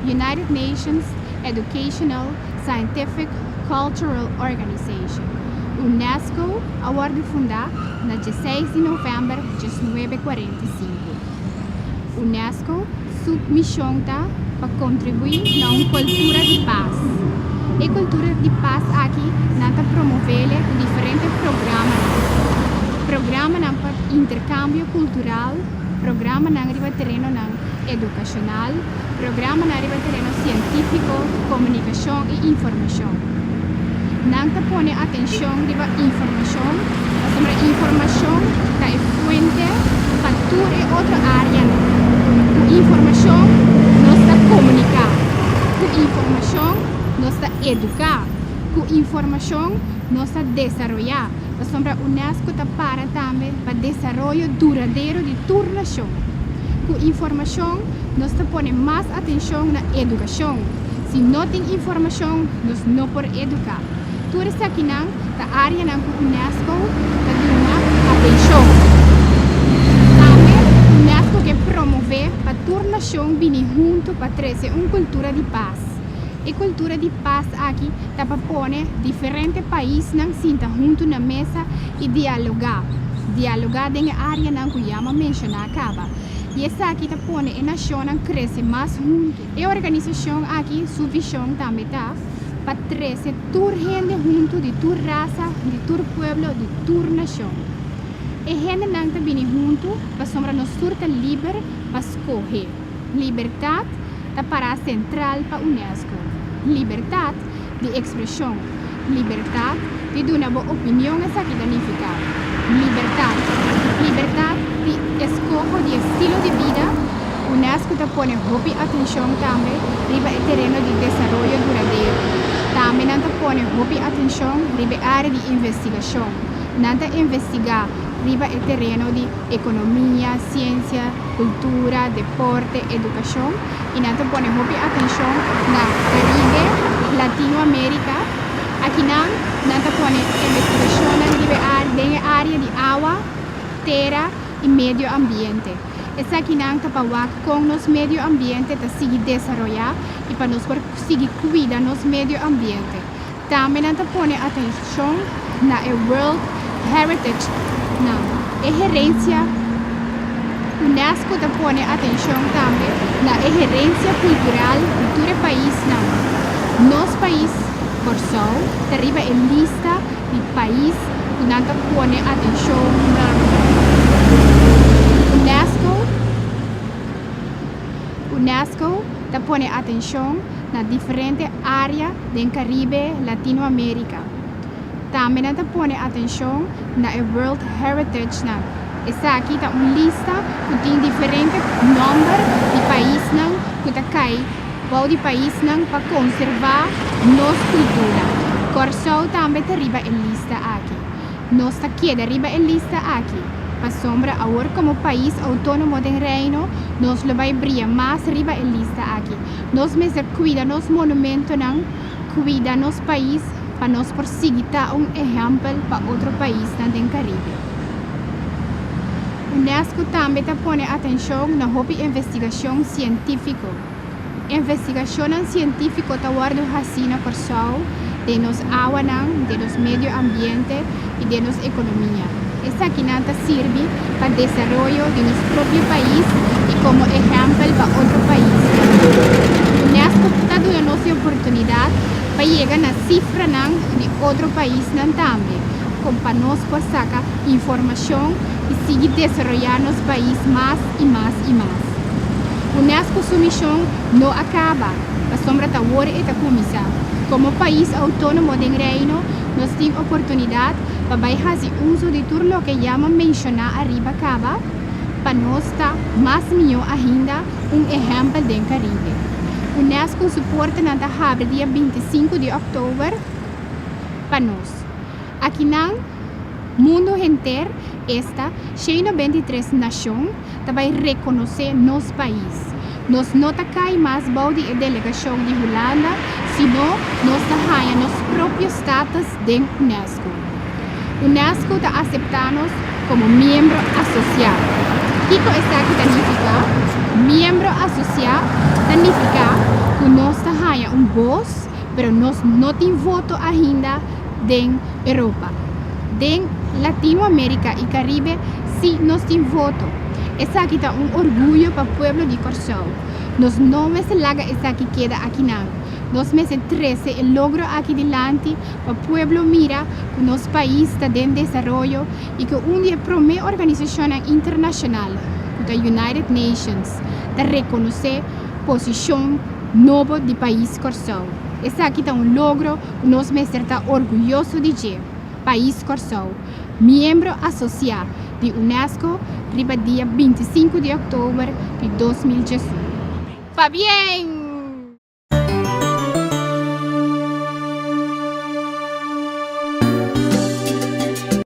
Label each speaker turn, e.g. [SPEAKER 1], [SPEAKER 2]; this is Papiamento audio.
[SPEAKER 1] United Nations Educational, Scientific, Cultural Organization. UNESCO a wòrdu fundá na 16 di novèmber 1945. UNESCO su mishon ta pa kontribuí na un kultura di pas. E kultura di pas aki nan ta promové ku diferente programanan. Programanan pa interkambio kultural, programanan riba terenonan edukashonal, programanan riba tereno sientífiko, komunikashon i informashon. Nan ta pone atenshon riba informashon, pasobra informashon ta e fuente pa tur e otro áreanan. Ku informashon nos ta komuniká, ku informashon nos ta eduká, ku informashon nos ta desaroyá, pasobra UNESCO ta para tambe pa desaroyo duradero di tur nashon. Ku informashon nos ta pone mas atenshon na edukashon. Si no tin informashon, nos no por eduká. Tur esakinan ta áreanan ku UNESCO ta duna atenshon. Tambe UNESCO ke promové pa tur nashon bini huntu pa trese un kultura di pas. E kultura di pas aki ta pa pone diferente paisnan sinta huntu na mesa i dialogá. Dialogá den e áreanan ku ya m'a menshoná kaba. I esaki ta pone e nashonnan krese mas huntu. E organisashon aki su vishon tambe ta pa trese tur hende huntu di tur rasa, di tur pueblo, di tur nashon. E hendenan ta bini huntu pasobra nos tur ta liber pa skohe. Libertat ta pará sentral pa UNESCO. Libertat di ekspreshon, libertat di duna bo opinion esaki ta nifiká libertat, libertat di eskoho di estilo di bida. UNESCO ta pone hopi atenshon tambe riba e tereno di desaroyo duradero. Tambe nan ta pone hopi atenshon riba e área di investigashon. Nan ta investigá riba e tereno di ekonomia, siensia, kultura, deporte, edukashon i nan ta pone hopi atenshon na Karibe, Latinoamerika. Akinan nan ta pone investigashonnan riba e den e área di awa, tera i medio ambiente. Esakinan ta pa wak kon nos medio ambiente ta sigui desaroyá i pa nos por sigui kuida nos medio ambiente. Tambe nan ta pone atenshon na e World Heritage nan, e herensia. UNESCO ta pone atenshon tambe na e herensia kultural di tur e paisnan. Nos pais, Kòrsou, ta riba e lista di pais ku nan ta pone atenshon na. UNESCO UNESCO ta pone atenshon na diferente área den Karibe, Latinoamérika. Tambe nan ta pone atenshon na e World Heritage-nan. Esaki ta un lista ku tin diferente nòmber di paisnan ku ta kai bou di paisnan pa konservá nos kultura. Kòrsou tambe ta riba e lista aki. Nos ta keda riba e lista aki, pasobra awor komo pais outónomo den Reino nos lo bai bria mas riba e lista aki. Nos mester kuida nos monumentonan, kuida nos pais pa nos por sigui ta un ehèmpel pa otro paisnan den Karibe. UNESCO tambe ta pone atenshon na hopi investigashon sientífiko. Investigashonnan sientífiko ta wòrdu hasí na Kòrsou den nos awanan, den nos medio ambiente i den nos ekonomia. Esakinan ta sirbi pa desaroyo di nos propio pais i komo ehèmpel pa otro paisnan. UNESCO ta duna nos e oportunidat pa yega na sifranan di otro paisnan tambe, kon pa nos por saka informashon i sigui desaroyá nos pais mas i mas i mas. UNESCO su mishon no a kaba, pasobra ta awor e ta kuminsá. Komo pais outónomo den Reino, nos tin oportunidat pa bai hasi uso di tur loke ya m'a menshoná ariba kaba, pa nos ta mas mihó ainda un ehèmpel den Karibe. UNESCO su portanan ta habri dia 25 di òktober pa nos. Akinan, mundu henter, esta, 193 nashon, ta bai rekonosé nos pais. Nos no ta kai mas bou di e delegashon di Hulanda, sino nos ta haña nos propio status den UNESCO. UNESCO ta aseptá nos komo miembro asosiá. Kiko esaki ta nifiká? Miembro asosiá ta nifiká Ku nos ta haña un bos, pero nos no tin voto ainda den Europa. Den Latinoamérika i Karibe sí nos tin voto. Esaki ta un orguyo pa pueblo di Kòrsou. Nos no mester laga esaki keda akinan. Nos mester trese e logro aki dilanti pa pueblo mira ku nos pais ta den desaroyo i ku un di e promé organisashonnan internashonal, ku ta United Nations, ta rekonosé posishon nobo di pais Kòrsou. Esaki ta un logro ku nos mester ta orguyoso di dje. Pais Kòrsou, miembro asosiá di UNESCO riba dia 25 di òktober di 2011. Pabien!